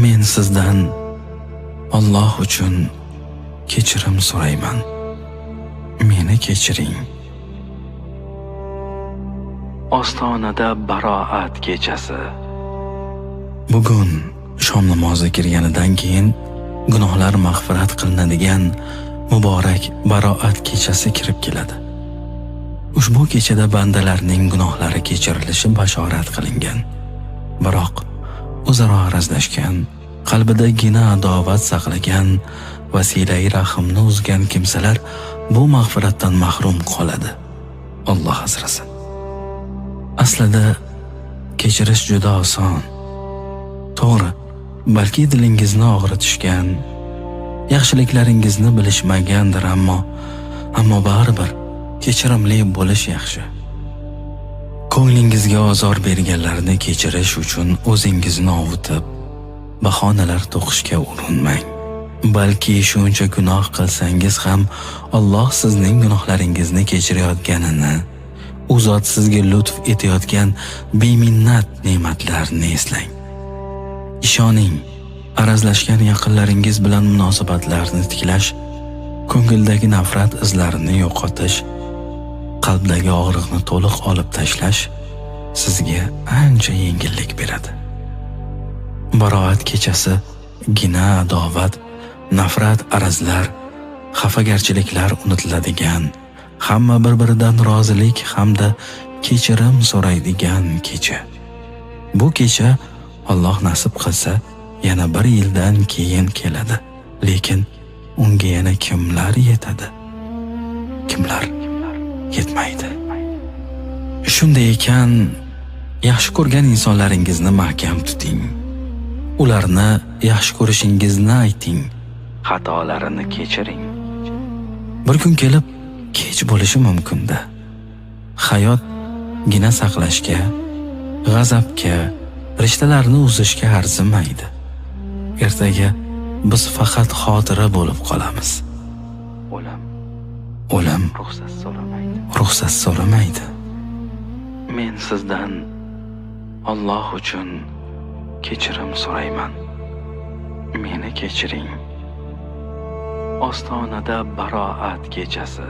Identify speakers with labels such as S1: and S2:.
S1: Men sizdan Alloh uchun kechirim so'rayman. Meni kechiring. Ostonada baroat kechasi. Bugun shom namozi kirganidan keyin gunohlar mag'firat qilinadigan muborak baroat kechasi kirib keladi. Ushbu kechada bandalarning gunohlari kechirilishi bashorat qilingan. Biroq o'zaro arazlashgan, qalbida gina adovat saqlagan, vasilai rahimni uzgan kimsalar bu mag'firatdan mahrum qoladi. Alloh asrasin. Aslida kechirish juda oson. To'g'ri, balki dilingizni og'ritishgan, yaxshiliklaringizni bilishmagandir, ammo baribir kechirimli bo'lish yaxshi. Ko'nglingizga ozor berganlarni kechirish uchun o'zingizni ovutib, bahonalar to'qishga urinmang. Balki shuncha gunoh qilsangiz ham Alloh sizning gunohlaringizni kechirayotganini, u zot sizga lutf etayotgan beminnat ne'matlarni eslang. Ishoning, arazlashgan yaqinlaringiz bilan munosabatlarni tiklash, ko'ngildagi nafrat izlarini yo'qotish, qalbdagi og'riqni to'liq olib tashlash sizga ancha yengillik beradi. Baroat kechasi gina adovat, nafrat, arazlar, xafagarchiliklar unutiladigan, hamma bir-biridan rozilik hamda kechirim so'raydigan kecha. Bu kecha Alloh nasib qilsa yana bir yildan keyin keladi. Lekin unga yana kimlar yetadi? Kimlar yetmaydi? Shunday ekan, yaxshi ko'rgan insonlaringizni mahkam tuting. Ularni yaxshi ko'rishingizni ayting. Xatolarini kechiring. Bir kun kelib kech bo'lishi mumkin-da. Hayot gina saqlashga, g'azabga, rishtalarni uzishga arzimaydi. Ertaga biz faqat xotira bo'lib qolamiz.
S2: O'lim
S1: O'lim
S2: ruxsat so'ramaydi.
S1: ruxsat so'ramaydi.
S2: Men sizdan Alloh uchun kechirim so'rayman. Meni kechiring. Ostonada baroat kechasi.